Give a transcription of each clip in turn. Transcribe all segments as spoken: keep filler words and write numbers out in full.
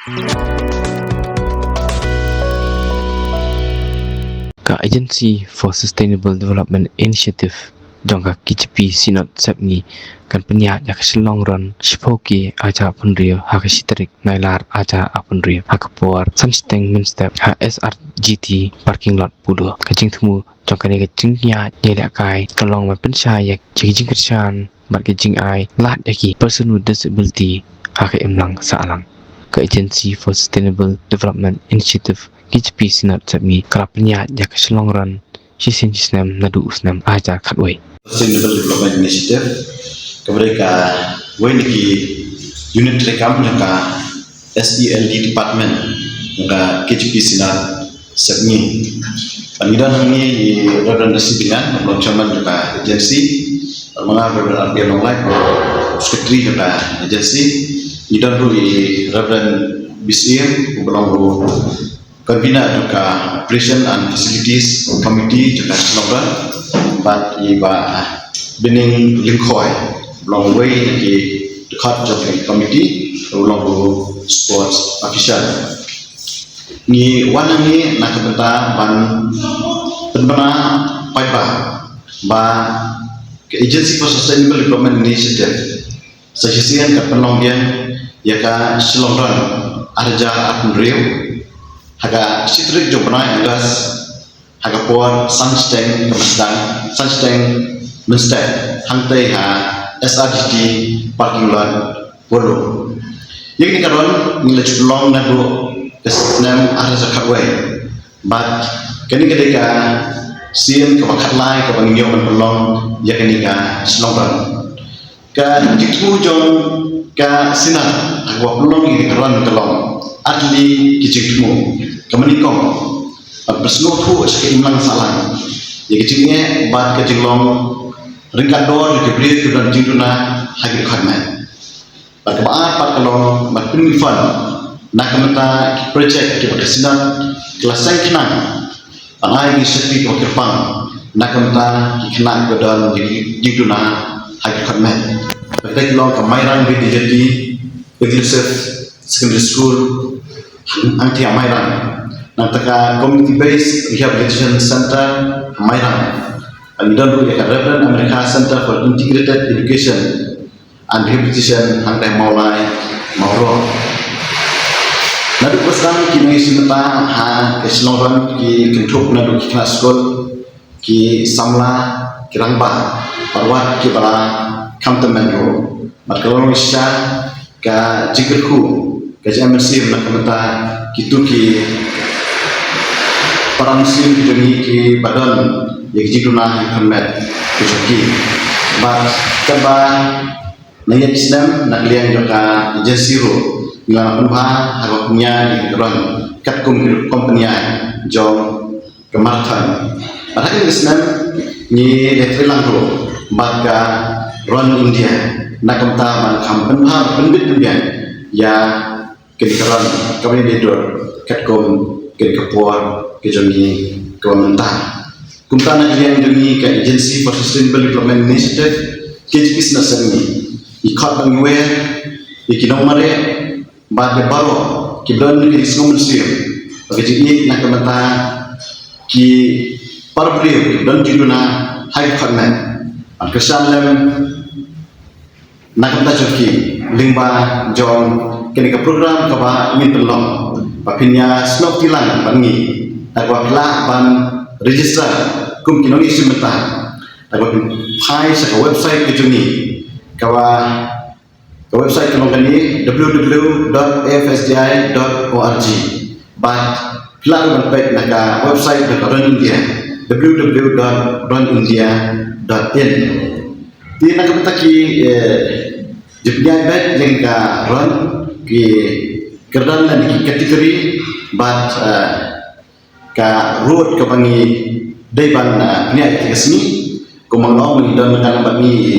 Ka Agency for Sustainable Development Initiative jong ka K J P Synod Sepngi kan pynïaid ïa ka Shillong Run shiphew K arhajar arphew hynriew ha ka shi tarik Nailar arhajar arphew hynriew ha ka por san shiteng mynstep ha S R G T parking lot Polo. Ka jingthmu jong kane ka jingïaid ïalehkai ka long ban pynshai ïa ki jingkyrshan bad ki jingai lad ïa ki person with disability ha ka imlang sahlang. Ka Agency for Sustainable Development Initiative, K J P Synod Sepngi ka la pynïaid ïa ka Shillong Run shisien shisnem naduh u snem arhajar khatwei. Sustainable Development Initiative, ka ba dei kawei na ki unit treikam jong ka S E L D Department jong ka K J P Synod Sepngi. Bad ngi don hangne i Reverend Rashid Dingan, uba long chairman jong ka agency, bad ma nga Reverend R P Longlait, uba long secretary jong ka agency. Ngi don ruh i Reverend B C M, uba long ruh convener jong ka Operation and Facilities Committee jong ka Shillong Run, bad i Bah Bining Lyngkhoi, uba long uwei na ki dkhot jong ka committee, uba long ruh sports official. Ngi wan hangne na ka bynta ban pynbna paidbah ba ka Agency for Sustainable Development Initiative sa shisien ka pynlong biang ïa ka Shillong Run arhajar arphew hynriew ha ka shi tarik jong u bnai August ha ka por san shiteng ka mynstep, san shiteng mynstep hangtei ha S R G T parking lot Polo. Ïa kane ka run ngi la ju pynlong naduh ka snem arhajar khatwei. Bad kane ka dei ka sien kaba khatlai kaba ngi ïoh ban pynlong ïa kane ka Shillong Run. Ka jingthmu jong ka Synod ha kaba pynlong ïa kane ka run ka long ar tylli ki jingthmu. Kaba nyngkong, ban pynsngewthuh sha ka imlang sahlang ïa ka jingeh bad ka jinglong ryngkat dor jong ki briew kiba don jingduna ha ki dkhot met. Bad kaba ar pat ka long ban pynïaid fund na ka bynta ki projek kiba ka Synod ka la seng khnang ban ai ki shakri kiba kyrpang na ka bynta ki khynnah kiba don jingduna ha ki dkhot met. Bad ka long ka Mairang Vidyajyoti Inclusive Secondary School hangtei ha Mairang. Nangta ka Community Based Rehabilitation Center ha Mairang. Ngi don ruh ïa ka Reverend America Center for Integrated Education and Rehabilitation hangtei ha Mawlai, Mawroh. Naduh ba sdang ki nongïashim bynta ha ka Shillong Run ki kynthup naduh ki khynnah skul, ki samla, ki rangbah, bad wat kiba la kham tymmen ruh. Bad ka long shisha ka jingkyrkhu ka jong i Mynsiem na ka bynta kito ki para mynsiem ki jong ngi kiba don ïa ki jingduna ha ki dkhot met ki jong ki. Bad katba na ïa ki snem na ka liang jong ka agency ruh ngi la pynbha ha ka pynïaid ïa ka run katkum ki rukom pynïaid jong ka marathon. Bad ha kane ka snem ngi la trei lang ruh bad ka Run India na ka bynta ban kham pynbha pynbit pynbiang ïa kane ka run kaba ngi la dur katkum kane ka por ka jong ngi kaba mynta. Kumta na ka liang jong ngi ka Agency for Sustainable Development Initiative, K J P Synod Sepngi, ngi khot ban wer ïa ki nongmareh bad ïa baroh kiba don ka jingsngew mynsiem bad ka jingïeit na ka bynta ki para briew kiba don jingduna ha ki dkhot met. Ban kyrshan lem na ka bynta jong ki lyngba jong kane ka program kaba ngin pynlong. Ba phin ïa snoh kti lang bad ngi da kaba phi lah ban register kum ki nongïashim bynta da kaba phin phai sha ka website ka jong ngi, kaba ka website ka long kane, W W W dot A F S D I dot org. Bad phi lah ruh ban peit na ka website jong ka Run India, W W W dot run india dot in. Te na ka bynta ki, eh, jingpynïaid beit ïa ka run, ki kyrdan lane ki category bad, eh, ka road kaba ngi dei ban, ah, pynïaid ha kane ka sngi. Kumba nga la ong, ngi don ryngkat bad ngi i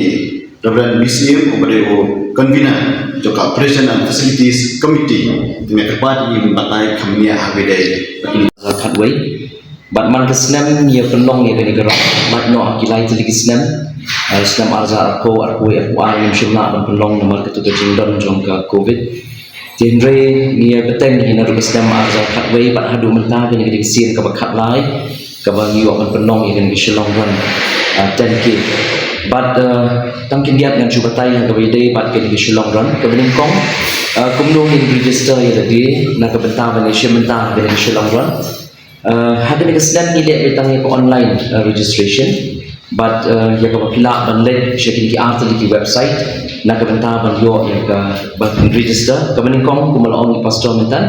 Reverend B C M uba dei u convener jong ka Operation and Facilities Committee. Te nga kyrpad ïa ngi ban batai kham bniah ha kaba ïadei bad ngi. Khatwei. Bad man ka snem ngi ïa pynlong ïa kane ka run, mad noh ha ki lai tylli ki snem. Ah, snem arhajar arphew, arphew wei, arphew ar ngim shym lah ban pynlong namar kata ka jingdon jong ka covid. Te hynrei ngi ïa bteng hi naduh ka snem ar hajar khatwei bad haduh mynta kane ka dei ka sien kaba khatlai kaba ngi ïoh ban pynlong ïa kane ka Shillong Run, ah, ten K. Bad, ah, tang khyndiat ngan shu batai ha kaba ïadei bad kane ka Shillong Run. Kaba nyngkong, ah, kumno ngin register ïa lade na ka bynta ban ïashim bynta ha kane ka Shillong Run. Uh, ha kane ka snem ngi leh beit tang ïa ka online, uh, registration. Bad, uh, ïa kaba phi lah ban leit sha kine ki ar tylli ki website na ka bynta ban ïoh ïa ka ban register. Kaba nyngkong kumba la ong i Pastor mynta,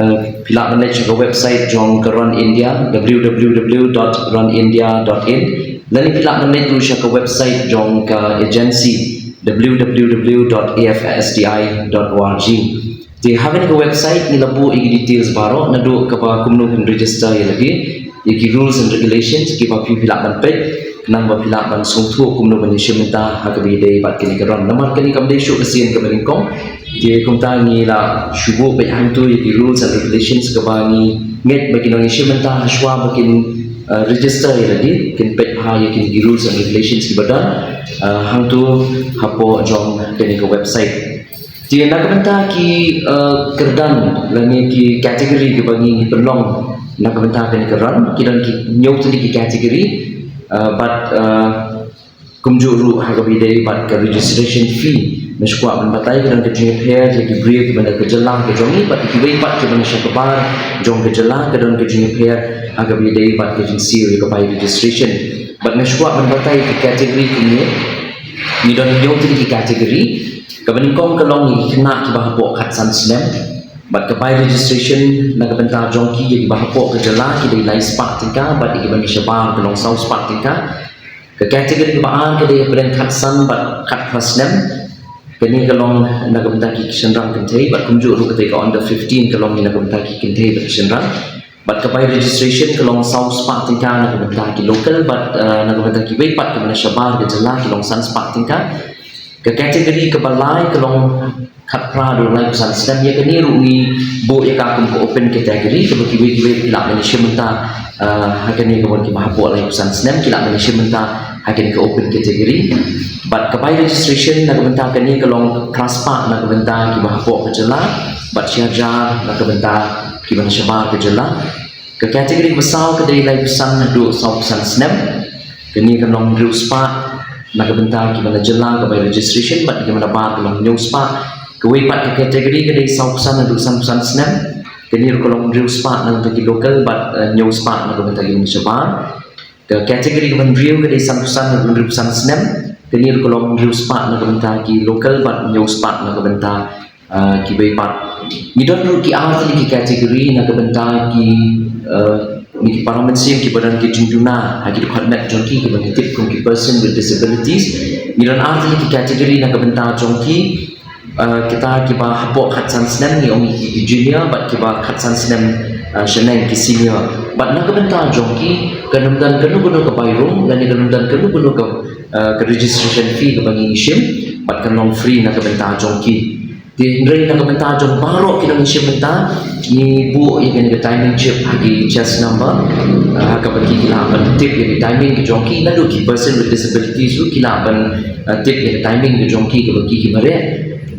uh, phi lah ban leit sha ka website jong ka Run India, w w w dot run india dot in. Lane phi lah ban leit ruh sha ka website jong ka agency, w w w dot a f s d i dot o r g. Te ha kane ka website ngi la buh ïa ki details baroh, naduh kaba kumno kin register ïa lade, ïa ki rules and regulations kiba phi phi lah ban peit, khnang ba phi lah ban sngewthuh kumno ban ïashim bynta ha kaba ïadei bad kane ka run. Namar kane kam dei shuh ka sien kaba nyngkong. Te kumta ngi la shu buh beit hangto ïa ki rules and regulations kaba ngi ngeit ba kin nang ïashim bynta hashwa ba kin, uh, register ïa lade, kin peit ha ïa kine ki rules and regulations kiba don, uh, hangto hapoh jong kane ka website. Te na ka bynta ki, eh, kyrdan lane ki category kiba ngi pynlong na ka bynta kane ka run, ki don ki hynñiew tylli ki category, eh, bad, eh, kumjuh ruh ha kaba ïadei bad ka registration fee. Nga sngewkwah ban batai ka don ka jingïapher ïa ki briew kiba na ka jylla ka jong ngi bad kiwei pat kiba na sha ka bar jong ka jylla ka don ka jingïapher ha kaba ïadei bad ka jingsiew ïa ka bai registration. Bad nga sngewkwah ban batai ka category kumne. Ngi don hynñiew tylli ki category. Kaba nyngkong ka long ïa ki khynnah kiba hapoh khatsan snem. Bad ka bai registration na ka bynta jong ki ïa kiba hapoh ka jylla ki dei lai spah tyngka bad ïa kiba na shabar ka long saw spah tyngka. Ka category kaba ar ka dei hapdeng khatsan bad khatphra snem. Kane ka long na ka bynta ki shynrang kynthei bad kumjuh ruh kata ka under fifteen ka long na ka bynta ki kynthei bad ki shynrang. Bad ka bai registration ka long saw spah tyngka na ka bynta ki local bad, eh, na ka bynta kiwei pat kiba na shabar ka jylla ki long san spah tyngka. Ka category kaba lai ka long khatphra haduh laiphew san snem, ïa kane ruh ngi buh ïa ka kum ka open category kaba kiwei kiwei ki lah ban ïashim bynta, eh, ha kane ka bynta kiba hapoh laiphew san snem ki lah ban ïashim bynta ha kane ka open category. Bad ka bai registration na ka bynta kane ka long phra spah na ka bynta kiba hapoh ka jylla bad shi hajar na ka bynta kiba na shabar ka jylla. Ka category kaba saw ka dei laiphew san haduh sawphew san snem. Kane ka long hynriew spah na ka bynta kiba na jylla ka bai registration bad kiba na bar ka long hynñiew spah. Kawei pat ka category ka dei sawphew san haduh sanphew san snem. Kane ruh ka long hynriew spah na ka bynta ki local bad, eh, hynñiew spah na ka bynta kiba na shabar. Ka category kaba hynriew ka dei sanphew san haduh hynriewphew san snem. Kane ruh ka long hynriew spah na ka bynta ki local bad hynñiew spah na ka bynta, ah, kiwei pat. Ngi don ruh ki ar tylli ki category na ka bynta ki, ah, ki para mynsiem kiba don ki jingduna ha ki dkhot met jong ki kiba ngi tip kum ki person with disabilities. Ngi don ar tylli ki category na ka bynta jong ki. Ah, kita kiba hapoh khatsan snem ngi ong ki junior bad kiba khatsan snem, ah, shaneng ki senior. Bad na ka bynta jong ki kan ym don kano kano ka bai rung lane kan ym don kano kano ka, ah, ka registration fee kaba ngi shim bad kan long free na ka bynta jong ki. Te hynrei na ka bynta jong baroh ki nongshim bynta ngi buh ïa kane ka timing chip ha ki chest number, ah, ha kaba ki lah ban tip ïa ka timing ka jong ki, naduh ki person with disabilities ruh ki lah ban, ah, tip ïa ka timing ka jong ki kaba ki ki mareh.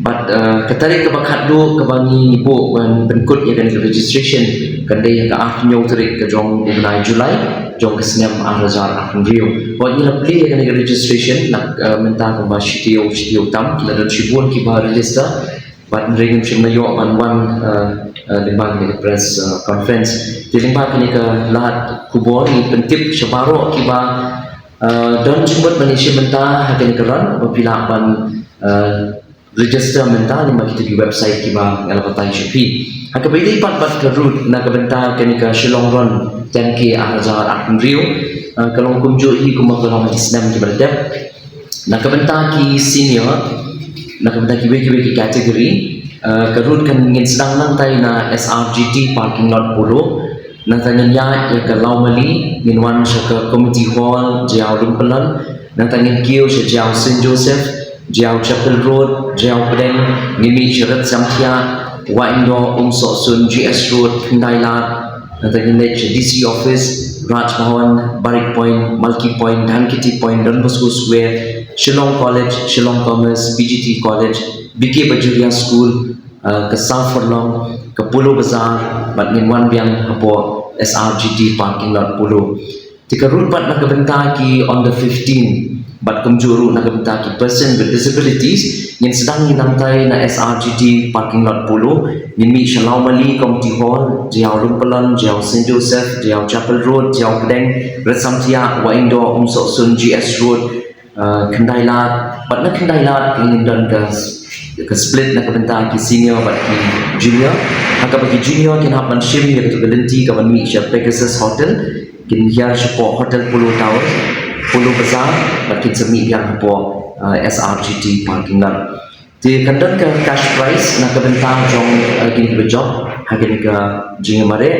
Bad, eh, ka tarik kaba khatduh kaba ngi buh ban pynkut ïa kane ka registration kan dei ïa ka arphew hynñiew tarik ka jong u bnai July jong ka snem ar hajar arphew hynriew. Bad ngi la plie ïa kane ka registration na, eh, mynta kumba shi taïew shi taïew tam, ki la don shibun kiba register. Bad hynrei ngim shym la ïoh ban wan, eh, eh, lyngba kane ka press, eh, conference. Te lyngba kane ka lad khubor ngi pyntip sha baroh kiba, eh, don jingmut ban ïashim bynta ha kane ka run ba phi lah ban, eh, register mynta lyngba kita ki website kiba nga la batai sha phi. Ha kaba ïadei pat bad ka route na ka bynta kane ka Shillong Run ten K ar hajar arphew hynriew, eh, ka long kumjuh hi kumba ka long ha ki snem kiba la dep. Na ka bynta ki senior, na ka bynta kiwei kiwei ki category, eh, ka route kan ngin sdang nangtai na S R G T parking lot Polo. Nangta ngin ïaid ïa ka Lawmali, ngin wan sha ka Committee Hall, Jaïaw Lyngpyllon. Nangta ngin kiew sha Jaïaw Saint Joseph, Jaïaw Chapel Road, Jaïaw Pdeng, ngin mih sha Ryt Samthiah, Wahingdoh, Umsohsun, G S Road, Khyndailad. Nangta ngin leit sha D C Office, Raj Bhawan, Barik Point, Malki Point, Dhankheti Point, Don Bosco Square, Shillong College, Shillong Commerce, P G T College, B K Bajaria School, uh, ka South Furlong, ka Polo Bazaar, bad ngin wan biang hapoh S R G T parking lot Polo. Te ka route pat na ka bynta ki under fifteen, bad kumjuh ruh na ka bynta ki person with disabilities, ngin sdang ïa nangtai na S R G T parking lot Polo, ngin mih sha Lawmali Community Hall, Jaïaw Lyngpalon, Jaïaw Saint Joseph, Jaïaw Chapel Road, Jaïaw Pdeng, Rynsamthiah, Wahingdoh, Umsohsun, G S Road, uh, Khyndai Lad, bad na Khyndai Lad, ngin don ka, ka split na ka bynta ki senior, bad ki junior. Ha kaba ki junior kin hap ban shim ïa katu ka lynti kaban mih sha Pegasus Hotel, kin hiar shapoh Hotel Polo Tower, Polo Bazaar, bad kin sa mih biang hapoh, uh, S R G T parking lot. Te kan don ka cash prize na ka bynta jong, uh, kine kiba jop ha kane ka jingïamareh,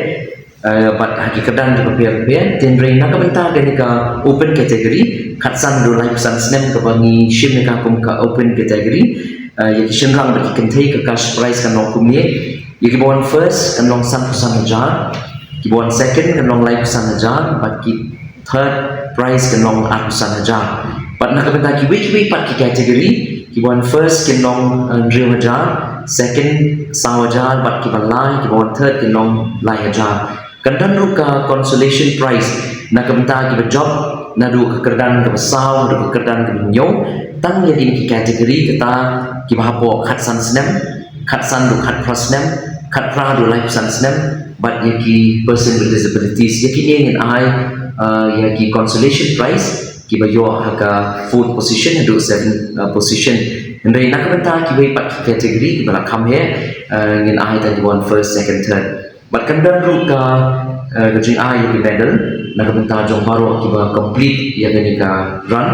uh, bad ha ki kyrdan kiba pher bapher. Te hynrei na ka bynta kane ka open category, khatsan haduh laiphew san snem kaba ngi shim ïa ka kum ka open category, uh, ïa ki shynrang bad ki kynthei ka cash prize kan long kumne. Ïa kiba wan first kan long sanphew san hajar, kiba wan second kan long laiphew san hajar, bad ki third prize kan long arphew san hajar. Bad na ka bynta kiwei kiwei pat ki category, kiba wan first kan long, uh, hynriew hajar, second saw hajar, bad kiba lai, kiba wan third kan long lai hajar. Kan don ruh ka consolation prize na ka bynta kiba jop naduh ka kyrdan kaba saw haduh ka kyrdan kaba hynñiew, tang ïa kine ki category kata kiba hapoh khatsan snem, khatsan haduh khatphra snem, khatphra haduh laiphew san snem, bad ïa ki person with disabilities. Ïa kine ngin ai, uh, ïa ki consolation prize kiba ïoh ha ka fourth position haduh seventh, uh, position. Hynrei na ka bynta kiwei pat ki category kiba la kham heh, uh, ngin ai tang kiba wan first, second, third. Bad kan don ruh ka, uh, ka jingai ïa ki medal na ka bynta jong baroh kiba complete ïa kane ka run,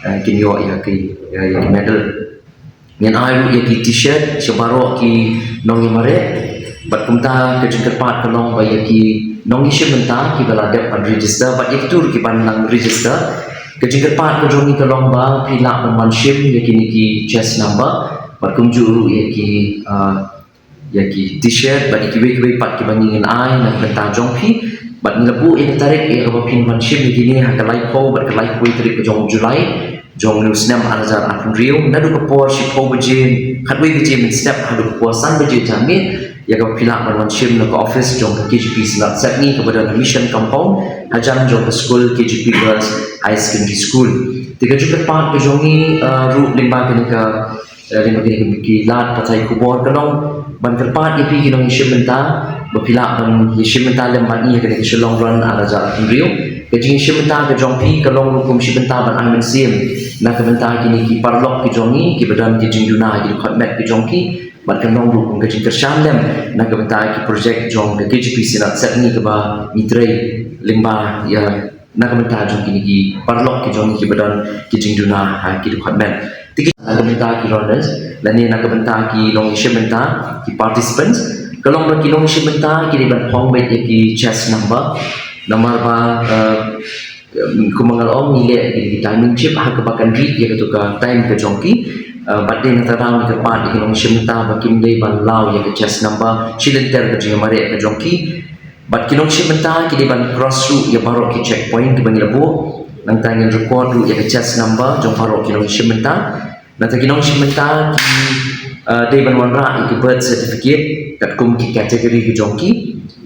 uh, kin ïoh ïa ki, ïa, ïa ki medal. Ngin ai ruh ïa ki t-shirt sha baroh ki nongïamareh. Bad kumta ka jingkyrpad ka long ba ïa ki nongïashim bynta kiba la dep ban register bad ïa kito ruh kiban nang register, ka jingkyrpad ka jong ngi ka long ba phi lah ban wan shim ïa kine ki chest number bad kumjuh ruh ïa ki, uh, ïa ki t-shirt bad ïa kiwei kiwei pat kiba ngi ngin ai na ka bynta jong phi. Bad ngi la buh ïa ka tarik ïa kaba phin wan shim ïa kine ha ka laiphew bad ka laiphew tarik ka jong u July jong une u snem ar hajar arphew hynriew, naduh ka por shiphew baje, khatwei baje mynstep haduh ka por san baje janmiet, ïa kaba phi lah ban wan shim na ka office jong ka K J P Synod Sepngi kaba don ha Mission Compound, hajan jong ka skul K J P Girls High Secondary School. Te ka jingkyrpad ka jong ngi, uh, ruh lyngba kane ka, eh, lyngba kine ki lad pathai khubor ka long ban kyrpad ïa phi ki nongïashim bynta ba phi lah ban ïashim bynta lem bad ngi ha kane ka Shillong Run ar hajar arphew hynriew. Ka jingïashim bynta ka jong phi ka long ruh kum shi bynta ban ai mynsiem na ka bynta kine ki paralok ki jong ngi kiba don ki jingduna, ki dkhot met ki jong ki, bad ka long ruh kum ka jingkyrshan lem na ka bynta ki projek jong ka K J P Synod Sepngi kaba ngi trei lyngba ïa na ka bynta jong kine ki paralok ki jong ngi kiba don ki jingduna, ha, ki dkhot met. Te ki na ka bynta ki runners lane na ka bynta ki nongïashim bynta, ki participants, ka long ba ki nongïashim bynta ki dei ban phong beit ïa ki chest number. Namar ba, eh, kumba nga la ong, ngi leh ïa ki timing chip ha kaba kan ri ïa katu ka time ka jong ki. Eh, bad dei na ka daw ngi kyrpad ïa ki nongïashim bynta ba kim dei ban law ïa ka chest number shi lynter ka jingïamareh ka jong ki. Bad ki nongïashim bynta ki dei ban cross ruh ïa baroh ki checkpoint kiba ngi la buh. Nangta ngin record ruh ïa ka chest number jong baroh ki nongïashim bynta. Nangta ki nongïashim bynta ki, uh, dei ban wanrah ïa ki birth certificate katkum ki category ki jong ki.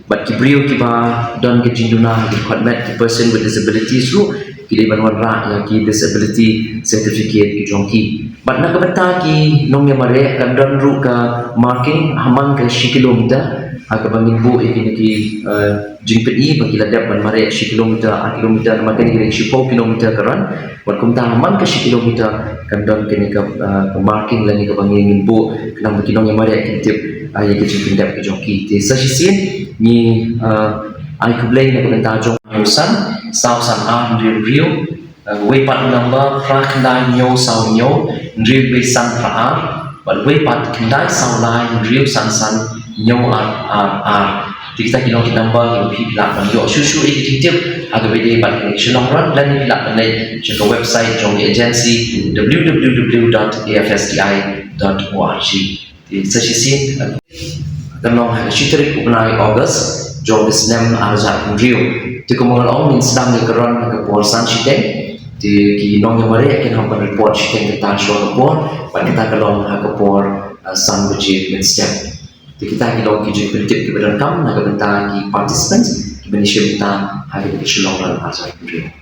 Bad ki briew kiba don ki jingduna, ki dkhot met, ki person with disabilities ruh, ki dei ban wanrah ïa ki disability certificate ki jong ki. Bad na ka bynta ki nongïamareh kan don ruh ka marking ha man ka shi kilometer, ha kaba ngin buh ïa kine ki, eh, jingpyni ba ki la dep ban mareh shi kilometer, ar kilometer, namar kane ka dei shiphew kilometer ka run. Bad kumta ha man ka shi kilometer kan don kane ka, eh, ka marking lane kaba ngin, ngin buh khnang ba ki nongïamareh kin tip, eh, ïa ki jingpyndep ki jong ki. Te sa shisien ngi, eh, ai khublei na ka bynta jong u san, saw san ar hynriew hynriew, eh, wei pat u number phra khyndai hynñiew saw hynñiew hynriew wei san phra ar, bad wei pat khyndai saw lai hynriew san san hynñiew ar ar ar. Te kita ki long ki number kiba phi lah ban ïoh shuh shuh ïa ki jingtip ha kaba ïadei bad kane ka Shillong Run, lane phi lah ban leit sha ka website jong ka agency, W W W dot A F S D I dot org. Te sa shisien, kan long ha ka shi tarik u bnai August jong ka snem ar hajar hynriew. Te kumba nga la ong, ngin sdang ïa ka run ha ka por san shiteng. Te ki nongïamareh kin hap ban report shiteng kata shwa ka por, bad kata ka long ha ka por uh, san baje mynstep. Te kita ki long ki jingpyntip kiba donkam na ka bynta ki participants kiba ngi shim bynta ha kane ka Shillong Run ar hajar arphew hynriew.